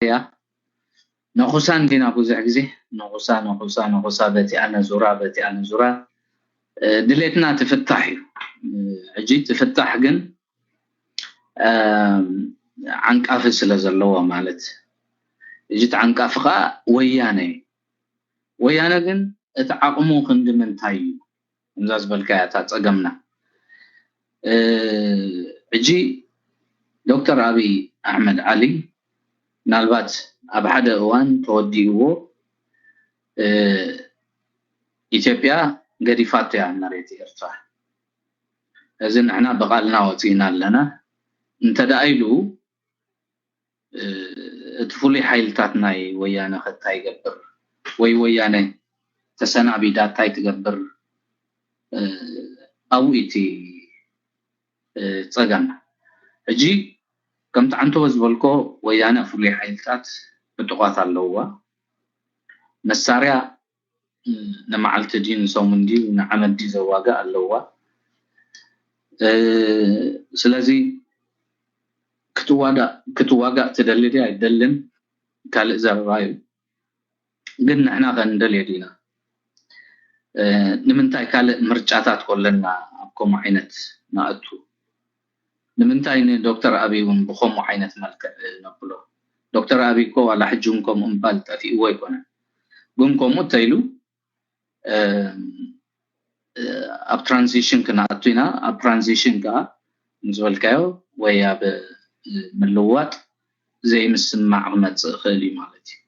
እያ። ነኹሳ እንዲና ብዙሕ ግዜ ነኹሳ ነኹሳ ነኹሳ በቲ ኣነ ዙራ በቲ ኣነ ዙራ ድሌትና ትፍታሕ እዩ። ሕጂ ትፍታሕ ግን ዓንቃፊ ስለ ዘለዎ ማለት፣ ሕጂ እቲ ዓንቃፊ ከዓ ወያነ እዩ። ወያነ ግን እቲ ዓቕሙ ክንዲ ምንታይ እዩ? ከምዛ ዝበልካያ እታ ፀገምና። ሕጂ ዶክተር ኣብይ ኣሕመድ ዓሊ ምናልባት ኣብ ሓደ እዋን ተወዲእዎ ኢትዮጵያ ገዲፋቶ እያ መሬት ኤርትራ። እዚ ንሕና ብቓልና ወፂእና ኣለና። እንተ ደኣ ኢሉ እቲ ፍሉይ ሓይልታት ናይ ወያነ ከ እንታይ ይገብር? ወይ ወያነ ተሰናቢዳ እንታይ ትገብር? ኣብኡ እቲ ፀገም። ሕጂ ከምቲ ዓንተቦ ዝበልኮ ወያነ ፍሉይ ሓይልታት ዕጡቓት ኣለውዋ። መሳርያ ንመዓልቲ ድዩ ንሰሙን ድዩ ንዓመት ድዩ ዘዋግእ ኣለዋ። ስለዚ ክትዋጋእ ክትዋጋእ ትደሊ ድያ ኣይደልን ካልእ ዘረባ እዩ። ግን ንሕና ከ ንደልዮ ዲና? ንምንታይ ካልእ ምርጫታት ኮለና ኣብ ከምኡ ዓይነት ንኣቱ? ንምንታይ ንዶክተር ኣብይ እውን ብከምኡ ዓይነት መልክዕ ነብሎ? ዶክተር ኣብይ እኮ ዋላ ሕጂ እውን ከምኡ ምባል ጠፊእዎ ኣይኮነን። ግን ከምኡ እንተኢሉ ኣብ ትራንዚሽን ክንኣቱ ኢና። ኣብ ትራንዚሽን ከዓ ንዝበልካዮ ወይ ኣብ ምልዋጥ ዘይምስማዕ ክመፅእ ይኽእል እዩ ማለት እዩ።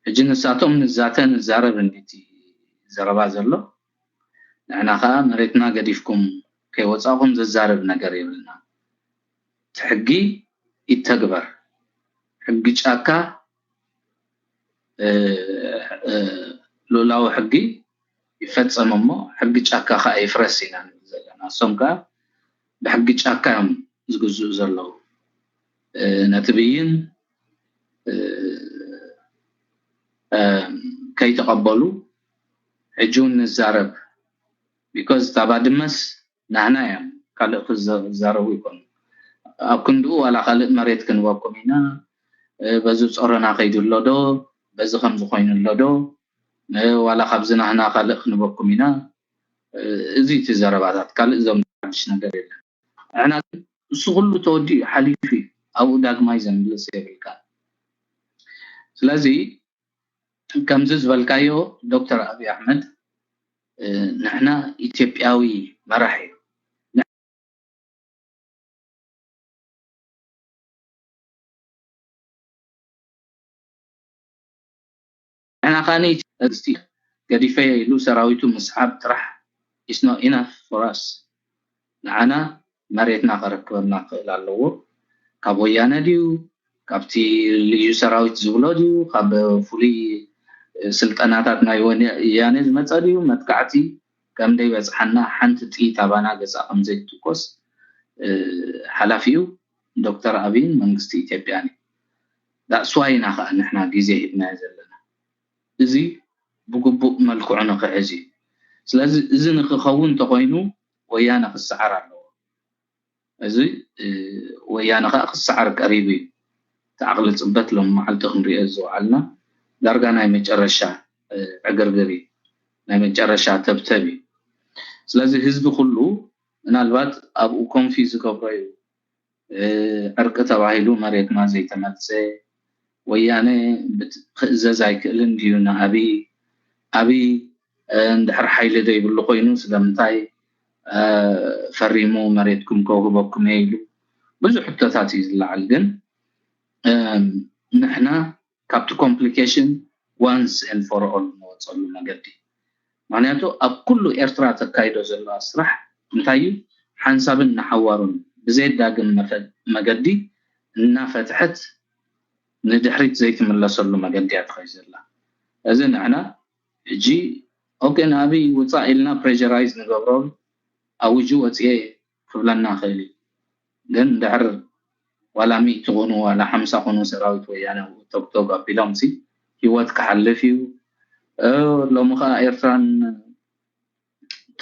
ሕጂ ንሳቶም ንዛተ ንዛረብ እንዲቲ ዘረባ ዘሎ፣ ንሕና ከዓ መሬትና ገዲፍኩም ከይወፃእኹም ዘዛርብ ነገር የብልና። እቲ ሕጊ ይተግበር። ሕጊ ጫካ ልኡላዊ ሕጊ ይፈፀም እሞ ሕጊ ጫካ ከዓ ይፍረስ ኢና ንብል ዘለና። እሶም ከዓ ብሕጊ ጫካ እዮም ዝግዝኡ ዘለዉ። ነቲ ብይን ከይተቐበሉ ሕጂ እውን ንዛረብ። ቢኮዝ እታ ባድመስ ናህና እዮም፣ ካልእ ክዛረቡ ይኮኑ። ኣብ ክንድኡ ዋላ ካልእ መሬት ክንበኩም ኢና፣ በዚ ጾሮና ከይዱ ኣሎ ዶ፣ በዚ ከምዚ ኮይኑ ኣሎ ዶ፣ ዋላ ካብዚ ናህና ካልእ ክንበኩም ኢና። እዚ እቲ ዘረባታት፣ ካልእ ዘምጽእ ሓድሽ ነገር የለን። ንሕና ግን እሱ ኩሉ ተወዲኡ ሓሊፉ እዩ፣ ኣብኡ ዳግማይ ዘምልስ የብልካ። ስለዚ ከምዚ ዝበልካዮ ዶክተር ኣብይ ኣሕመድ ንሕና ኢትዮጵያዊ መራሒ እዩ። ንሕና ከኣ መንግስቲ ገዲፈ ኢሉ ሰራዊቱ ምስሓብ ጥራሕ is not enough for us። ንዓና መሬትና ከረክበና ክኽእል ኣለዎ። ካብ ወያነ ድዩ፣ ካብቲ ልዩ ሰራዊት ዝብሎ ድዩ፣ ካብ ፍሉይ ስልጠናታት ናይ ወያነ ዝመፀ ድዩ፣ መጥቃዕቲ ከም ደይበፅሓና ሓንቲ ጥይት ኣባና ገፃ ከም ዘይትትኮስ ሓላፊኡ ዶክተር ኣብይን መንግስቲ ኢትዮጵያን እዩ። That's why ኢና ከዓ ንሕና ግዜ ሂብናዮ ዘለና። እዚ ብግቡእ መልክዑ ንክሕዝ እዩ። ስለዚ እዚ ንክኸውን እንተኮይኑ ወያነ ክሰዓር ኣለዎ። እዚ ወያነ ከዓ ክሰዓር ቀሪቡ እዩ። እቲ ዓቕሊ ፅበት ሎም መዓልቲ ክንሪኦ ዝወዓልና ዳርጋ ናይ መጨረሻ ዕግርግር እዩ። ናይ መጨረሻ ተብተብ እዩ። ስለዚ ህዝቢ ኩሉ ምናልባት ኣብኡ ኮንፊዝ ዝገብሮ እዩ። ዕርቂ ተባሂሉ መሬትና ዘይተመልሰ፣ ወያነ ክእዘዝ ኣይክእልን ድዩ ንኣብይ? ኣብይ እንድሕር ሓይሊ ዘይብሉ ኮይኑ ስለምንታይ ፈሪሙ መሬትኩም ከውህበኩም እየ ኢሉ ብዙሕ ሕቶታት እዩ ዝለዓል። ግን ንሕና ካብቲ complication once and for all ንወፀሉ መገዲ። ምክንያቱ ኣብ ኩሉ ኤርትራ ተካይዶ ዘለዋ ስራሕ እንታይ እዩ? ሓንሳብን ንሓዋሩን ብዘየዳግም መገዲ እናፈትሐት ንድሕሪት ዘይትምለሰሉ መገዲ እያ ትኸይድ ዘላ። እዚ ንሕና ሕጂ okay ንኣብይ ውፃእ ኢልና pressurize ንገብረሉ ኣውጁ ወፅኤ ክብለና ይኽእል እዩ። ግን ድሕር ዋላ ሚእቲ ኩኑ ዋላ ሓምሳ ኩኑ ሰራዊት ወያነ ቶግቶግ ኣቢሎም ሲ ህይወት ክሓልፍ እዩ። ሎሚ ከዓ ኤርትራን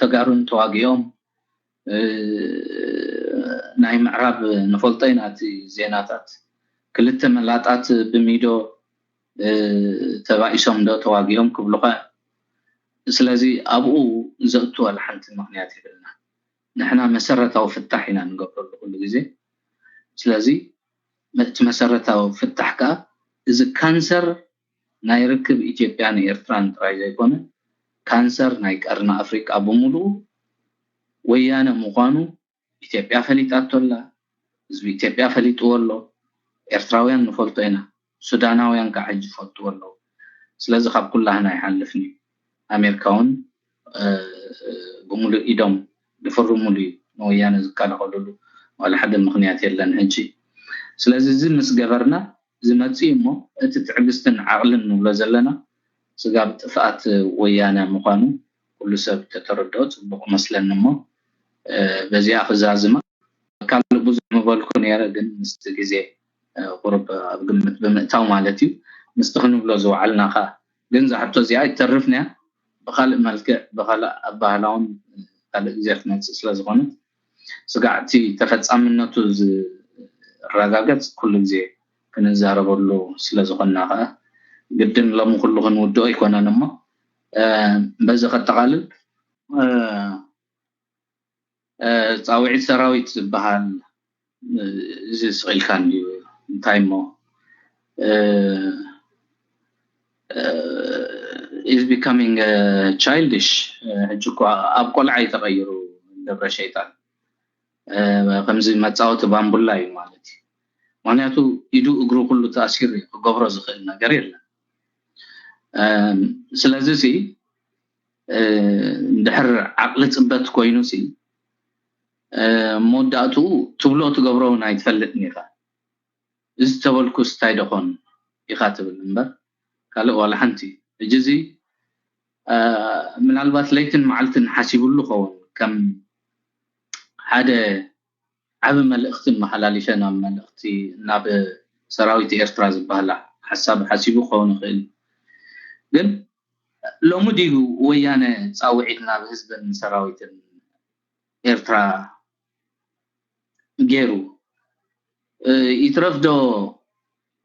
ተጋሩን ተዋጊኦም ናይ ምዕራብ ንፈልጦ ኢና እቲ ዜናታት ክልተ መላጣት ብሚዶ ተባኢሶም ዶ ተዋጊኦም ክብሉኻ። ስለዚ ኣብኡ ዘእቱ ዋላ ሓንቲ ምኽንያት የብልና። ንሕና መሰረታዊ ፍታሕ ኢና ንገብረሉ ኩሉ ግዜ። ስለዚ እቲ መሰረታዊ ፍታሕ ከዓ እዚ ካንሰር ናይ ርክብ ኢትዮጵያን ኤርትራን ጥራይ ዘይኮነ፣ ካንሰር ናይ ቀርኒ ኣፍሪቃ ብምሉኡ ወያነ ምዃኑ ኢትዮጵያ ፈሊጣቶ ኣላ። ህዝቢ ኢትዮጵያ ፈሊጥዎ ኣሎ። ኤርትራውያን ንፈልጦ ኢና። ሱዳናውያን ከዓ ሕጂ ይፈልጥዎ ኣለዉ። ስለዚ ካብ ኩላህና ይሓልፍን እዩ። ኣሜሪካ እውን ብምሉእ ኢዶም ድፍርሙሉ እዩ። ንወያነ ዝከላኸሉሉ ዋላ ሓደ ምኽንያት የለን ሕጂ። ስለዚ እዚ ምስ ገበርና ዝመፅእ እዩ እሞ እቲ ትዕግስትን ዓቕልን ንብሎ ዘለና ስጋብ ጥፍኣት ወያነ ምዃኑ ኩሉ ሰብ ተተረድኦ ፅቡቕ መስለኒ እሞ በዚኣ ክዛዝማ ካልእ ብዙሕ ምበልኩ ነይረ፣ ግን ምስቲ ግዜ ቁሩብ ኣብ ግምት ብምእታው ማለት እዩ። ምስቲ ክንብሎ ዝወዓልና ከ ግን እዛ ሕቶ እዚኣ ኣይትተርፍን እያ። ብኻልእ መልክዕ ብኻልእ ኣባህላውን ካልእ ግዜ ክትመፅእ ስለ ዝኾነት ስጋዕቲ ተፈፃምነቱ ዝረጋገፅ ኩሉ ግዜ ክንዛረበሉ ስለ ዝኾንና ከኣ ግድን ሎሚ ኩሉ ክንውድኦ ኣይኮነን እሞ በዚ ከጠቓልል ፃውዒት ሰራዊት ዝበሃል እዚ ስቕ ኢልካ እንድዩ እንታይ እሞ is becoming childish ሕጂ እኮ ኣብ ቆልዓ እዩ ተቐይሩ ደብረ ሸይጣን ከምዚ መፃወቲ ባምቡላ እዩ ማለት እዩ። ምክንያቱ ኢዱ እግሩ ኩሉ ተኣሲሩ እዩ ክገብሮ ዝኽእል ነገር የለን። ስለዚ ሲ እንድሕር ዓቕሊ ፅበት ኮይኑ ሲ መወዳእትኡ ትብሎ ትገብሮ እውን ኣይትፈልጥን ኢኻ። እዚ ተበልኩስ እንታይ ደኾን ኢኻ ትብል እምበር ካልእ ዋላ ሓንቲ። ሕጂ እዚ ምናልባት ለይትን መዓልትን ሓሲቡሉ ኸውን ከም ሓደ ዓቢ መልእኽቲ መሓላሊፈ ናብ መልእኽቲ ናብ ሰራዊት ኤርትራ ዝበሃል ሓሳብ ሓሲቡ ክኸውን ይኽእል። ግን ሎሚ ድዩ ወያነ ፃውዒት ናብ ህዝብን ሰራዊትን ኤርትራ ገይሩ? ይትረፍ ዶ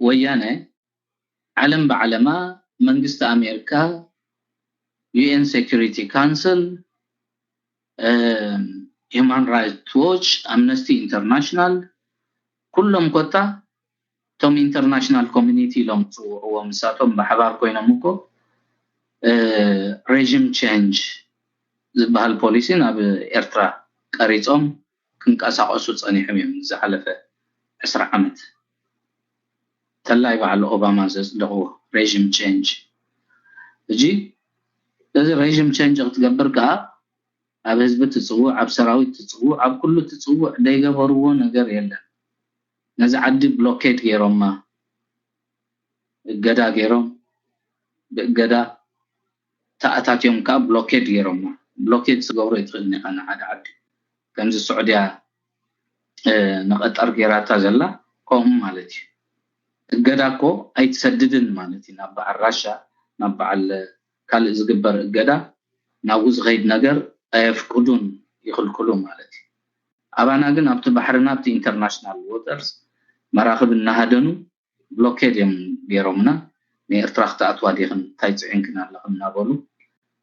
ወያነ ዓለም ብዓለማ መንግስቲ ኣሜሪካ፣ ዩኤን ሴኩሪቲ ካውንስል፣ ሂማን ራይትስ ዎች፣ ኣምነስቲ ኢንተርናሽናል ኩሎም ኮታ እቶም ኢንተርናሽናል ኮሚኒቲ ኢሎም ዝፅውዕዎም ንሳቶም ብሓባር ኮይኖም እኮ ሬዥም ቼንጅ ዝበሃል ፖሊሲ ናብ ኤርትራ ቀሪፆም ክንቀሳቐሱ ፀኒሖም እዮም ዝሓለፈ ዕስራ ዓመት። ተላይ በዓል ኦባማ ዘፅደቕዎ ሬዥም ቼንጅ። ሕጂ እዚ ሬዥም ቼንጅ ክትገብር ከዓ ኣብ ህዝቢ ትፅውዕ፣ ኣብ ሰራዊት ትፅውዕ፣ ኣብ ኩሉ ትፅውዕ ዘይገበርዎ ነገር የለን። ነዚ ዓዲ ብሎኬድ ገይሮማ፣ እገዳ ገይሮም ብእገዳ ተኣታትዮም ከዓ ብሎኬድ ገይሮማ። ብሎኬድ ዝገብሮ ይትኽእል ኢኻ ንሓደ ዓዲ ከምዚ ስዑድያ ንቐጠር ገይራታ ዘላ ከምኡ ማለት እዩ። እገዳ እኮ ኣይትሰድድን ማለት እዩ ናብ በዓል ራሻ ናብ በዓል ካልእ ዝግበር እገዳ ናብኡ ዝኸይድ ነገር ኣየፍቅዱን ይኽልክሉ ማለት እዩ። ኣባና ግን ኣብቲ ባሕርና ኣብቲ ኢንተርናሽናል ዎተርስ መራኽብ እናሃደኑ ብሎኬድ እዮም ገይሮምና። ንኤርትራ ክትኣትዋ ዲኽን እንታይ ፅዒንክን ኣለኽን እናበሉ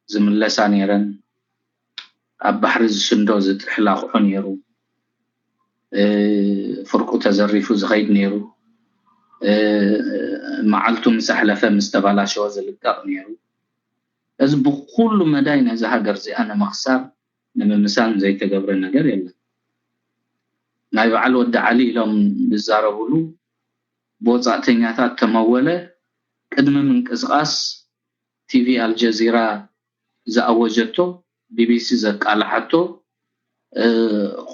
ዝምለሳ ነይረን። ኣብ ባሕሪ ዝስንዶ ዝጥሕል ኣቑሑ ነይሩ። ፍርቁ ተዘሪፉ ዝኸይድ ነይሩ። መዓልቱ ምስ ኣሕለፈ ምስ ተባላሸወ ዝልቀቕ ነይሩ። እዚ ብኩሉ መዳይ ነዚ ሃገር እዚኣ ንምኽሳር ንምምሳን ዘይተገብረ ነገር የለን። ናይ በዓል ወዲ ዓሊ ኢሎም ዝዛረብሉ ብወፃእተኛታት ተመወለ ቅድሚ ምንቅስቓስ ቲቪ ኣልጀዚራ ዝኣወጀቶ፣ ቢቢሲ ዘቃልሓቶ፣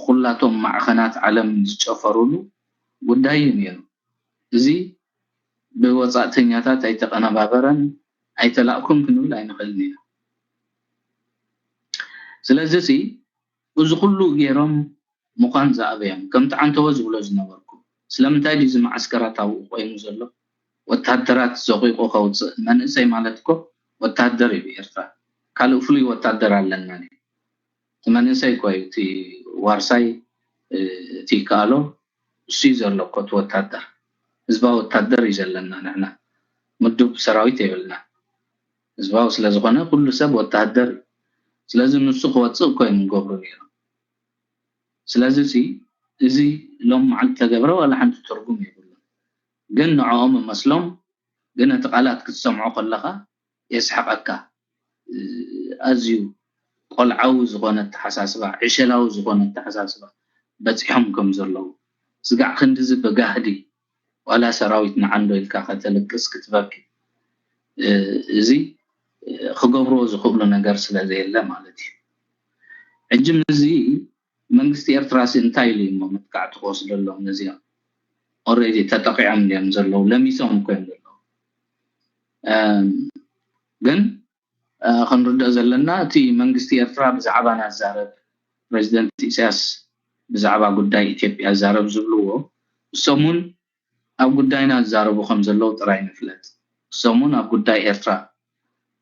ኩላቶም ማዕኸናት ዓለም ዝጨፈሩሉ ጉዳይ እዩ ነይሩ። እዚ ብወፃእተኛታት ኣይተቐነባበረን ኣይተላእኩን ክንብል ኣይንኽእልን ኢና። ስለዚ እዚ ኩሉ ገይሮም ምዃን ዝኣበዮም ከምቲ ዓንተቦ ዝብሎ ዝነበርኩ ስለምንታይ ድዩ እዚ መዓስከራት ኣብኡ ኮይኑ ዘሎ? ወታደራት ዘቑቑ ከውፅእ መንእሰይ ማለት እኮ ወታደር እዩ ኤርትራ። ካልእ ፍሉይ ወታደር ኣለና ድዩ? እቲ መንእሰይ እኮ እዩ እቲ ዋርሳይ እቲ ይከኣሎ እሱ እዩ ዘሎ እኮ እቲ ወታደር። ህዝባዊ ወታደር እዩ ዘለና። ንሕና ምዱብ ሰራዊት የብልና። ህዝባዊ ስለዝኾነ ኩሉ ሰብ ወታደር እዩ። ስለዚ ንሱ ክወፅእ እኮ እዮም ንገብሩ ነይሩ። ስለዚ እዚ ሎም መዓልቲ ተገብረ ዋላ ሓንቲ ትርጉም የብሉን። ግን ንዕኦም እመስሎም፣ ግን እቲ ቃላት ክትሰምዖ ከለኻ የስሕቐካ። ኣዝዩ ቆልዓዊ ዝኾነ ኣተሓሳስባ፣ ዕሸላዊ ዝኾነ ኣተሓሳስባ በፂሖም ከም ዘለዉ፣ ስጋዕ ክንድዚ ብጋህዲ ዋላ ሰራዊት ንዓንዶ ኢልካ ከተልቅስ ክትበኪ፣ እዚ ክገብርዎ ዝኽእሉ ነገር ስለ ዘየለ ማለት እዩ። ሕጂ ምስዚ መንግስቲ ኤርትራሲ እንታይ ኢሉ እሞ መጥቃዕቲ ክወስደሎም ነዚኦም? ኦሬዲ ተጠቂዖም እዮም ዘለዉ፣ ለሚሶም እኮ እዮም ዘለዉ። ግን ክንርድኦ ዘለና፣ እቲ መንግስቲ ኤርትራ ብዛዕባ ናዛረብ፣ ፕሬዚደንት ኢሳያስ ብዛዕባ ጉዳይ ኢትዮጵያ ዛረብ ዝብልዎ፣ እሶም እውን ኣብ ጉዳይና ዝዛረቡ ከም ዘለዉ ጥራይ ንፍለጥ። እሶም እውን ኣብ ጉዳይ ኤርትራ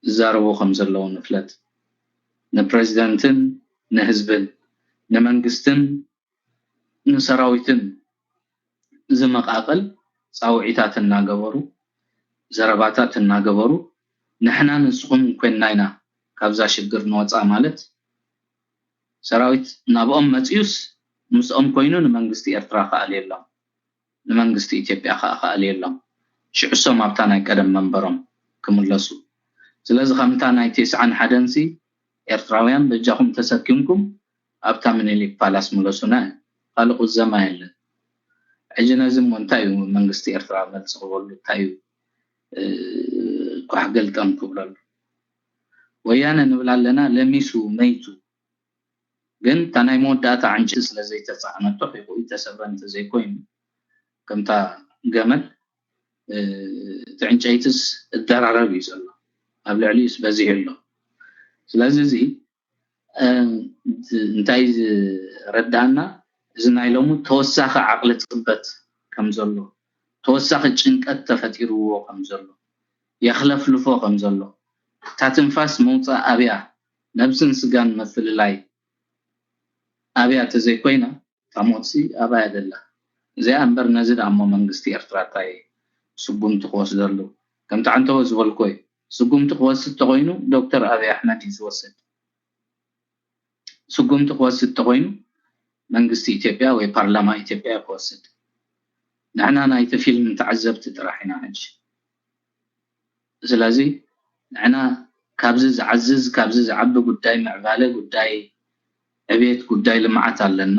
ዝዛረቡ ከም ዘለዉ ንፍለጥ። ንፕሬዚደንትን ንህዝብን ንመንግስትን ንሰራዊትን ዝመቃቅል ፃውዒታት እናገበሩ፣ ዘረባታት እናገበሩ፣ ንሕና ንስኹም ኮይንና ኢና ካብዛ ሽግር ንወፃ ማለት፣ ሰራዊት ናብኦም መፅዩስ ምስኦም ኮይኑ ንመንግስቲ ኤርትራ ክኣልየሎም፣ ንመንግስቲ ኢትዮጵያ ከዓ ክኣልየሎም፣ ሽዑ እሶም ኣብታ ናይ ቀደም መንበሮም ክምለሱ። ስለዚ ከምታ ናይ ተስዓን ሓደንሲ ኤርትራውያን በጃኹም ተሰኪምኩም ኣብታ ምኒልክ ፓላስ ምለሱና። ካልእ ቁዘማ የለን። ሕጂ ነዚ እሞ እንታይ እዩ መንግስቲ ኤርትራ መልሲ ክበሉ? እንታይ እዩ ኳሕ ገልጠም ክብለሉ? ወያነ ንብል ኣለና፣ ለሚሱ መይቱ። ግን እታ ናይ መወዳእታ ዕንጭ ስለ ዘይተፃዕነቶ ሒቑ ይተሰብረ እንተዘይኮይኑ፣ ከምታ ገመል እቲ ዕንጨይትስ እደራረብ እዩ ዘሎ፣ ኣብ ልዕሊኡስ በዚሑ ኣሎ። ስለዚ እዚ እንታይ ዝረዳእና፣ እዚ ናይ ሎሚ ተወሳኺ ዓቕሊ ፅበት ከም ዘሎ፣ ተወሳኺ ጭንቀት ተፈጢርዎ ከም ዘሎ፣ የኽለፍልፎ ከም ዘሎ፣ እታ ትንፋስ መውፃእ ኣብያ፣ ነብስን ስጋን መፍልላይ ኣብያ ተዘይኮይና፣ እታ ሞትሲ ኣባያ ደላ። እዚኣ እምበር ነዚ ደኣ እሞ መንግስቲ ኤርትራ እንታይ ስጉምቲ ክወስደሉ? ከምቲ ዓንተቦ ዝበልኮ እዩ። ስጉምቲ ክወስድ ተኾይኑ ዶክተር ኣብይ ኣሕመድ እዩ ዝወስድ። ስጉምቲ ክወስድ ተኾይኑ መንግስቲ ኢትዮጵያ ወይ ፓርላማ ኢትዮጵያ እዩ ክወስድ። ንሕና ናይቲ ፊልም ተዓዘብቲ ጥራሕ ኢና ሕጂ። ስለዚ ንሕና ካብዚ ዝዓዝዝ፣ ካብዚ ዝዓቢ ጉዳይ ምዕባለ፣ ጉዳይ ዕቤት፣ ጉዳይ ልምዓት ኣለና።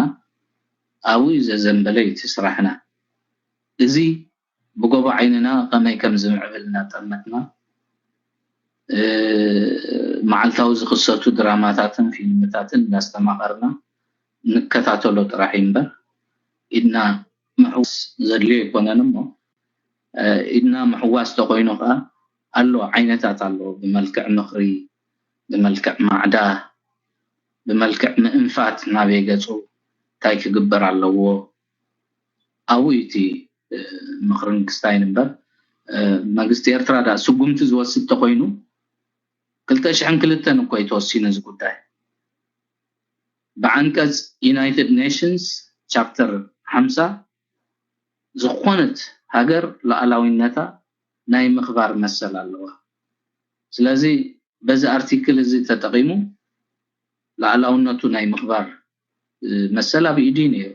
ኣብኡ እዩ ዘዘንበለ እዩ እቲ ስራሕና። እዚ ብጎቦ ዓይንና ከመይ ከም ዝምዕብል እናጠመትና፣ እ፣ መዓልታዊ ዝኽሰቱ ድራማታትን ፊልምታትን እናስተማቐርና ንከታተሎ ጥራሕ እዩ እምበር፣ ኢድና ምሕዋስ ዘድልዮ ኣይኮነን እሞ፣ እ፣ ኢድና ምሕዋስ ተኾይኑ ኸዓ ኣሎ ዓይነታት ኣሎ። ብመልክዕ ምኽሪ፣ ብመልክዕ ማዕዳ፣ ብመልክዕ ምእንፋት ናበይ ገፁ እንታይ ክግበር ኣለዎ፣ ኣብኡ እዩ እቲ፣ እ፣ ምኽርን ክስታይን እምበር፣ እ፣ መንግስቲ ኤርትራ ዳ ስጉምቲ ዝወስድ ተኾይኑ ክልተ ሽሕን ክልተን እኮ እዩ ተወሲኑ እዚ ጉዳይ። ብዓንቀጽ ዩናይትድ ኔሽንስ ቻፕተር ሓምሳ ዝኾነት ሃገር ሉዓላዊነታ ናይ ምኽባር መሰል ኣለዋ። ስለዚ በዚ ኣርቲክል እዚ ተጠቒሙ ሉዓላውነቱ ናይ ምኽባር፣ እ፣ መሰል ኣብ ኢዱ እዩ ነይሩ።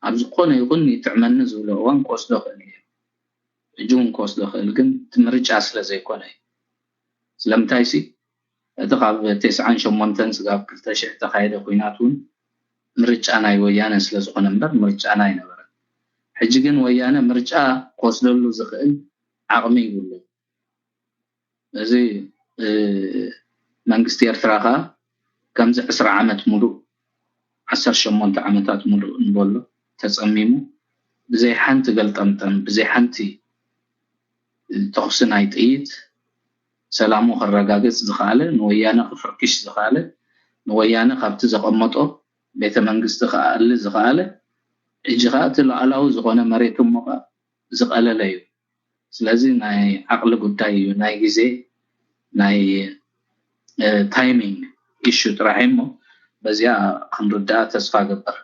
ኣብ ዝኾነ ይኹን ይጥዕመኒ ዝብሎ እዋን ክወስዶ ክእል ነይሩ። ሕጂ እውን ክወስዶ ክእል፣ ግን እቲ ምርጫ ስለ ዘይኮነ እዩ። ስለምንታይሲ እቲ ካብ ተስዓን ሸሞንተን ስጋብ ክልተ ሽሕ ተኻየደ ኲናት እውን ምርጫ ናይ ወያነ ስለ ዝኾነ እምበር ምርጫና ኣይነበረን። ሕጂ ግን ወያነ ምርጫ ክወስደሉ ዝኽእል ዓቕሚ ይብሉ። እዚ፣ እ፣ መንግስቲ ኤርትራ ኸኣ ከምዚ ዕስራ ዓመት ሙሉእ፣ ዓሰርተ ሸሞንተ ዓመታት ሙሉእ ንበሎ ተጸሚሙ፣ ብዘይ ሓንቲ ገልጠምጠም፣ ብዘይ ሓንቲ ተኹሲ ናይ ጥይት ሰላሙ ከረጋግጽ ዝኸኣለ፣ ንወያነ ክፍርክሽ ዝኸኣለ፣ ንወያነ ካብቲ ዘቐመጦ ቤተ መንግስቲ ክኣሊ ዝኸኣለ፣ ሕጂ ኸኣ እቲ ሉዓላዊ ዝኾነ መሬት እሞ ኸኣ ዝቐለለ እዩ። ስለዚ ናይ ዓቕሊ ጉዳይ እዩ፣ ናይ ግዜ፣ ናይ፣ እ፣ ታይሚንግ ኢሹ ጥራሕ እዩ እሞ በዚኣ ክንርዳኣ ተስፋ እገብር።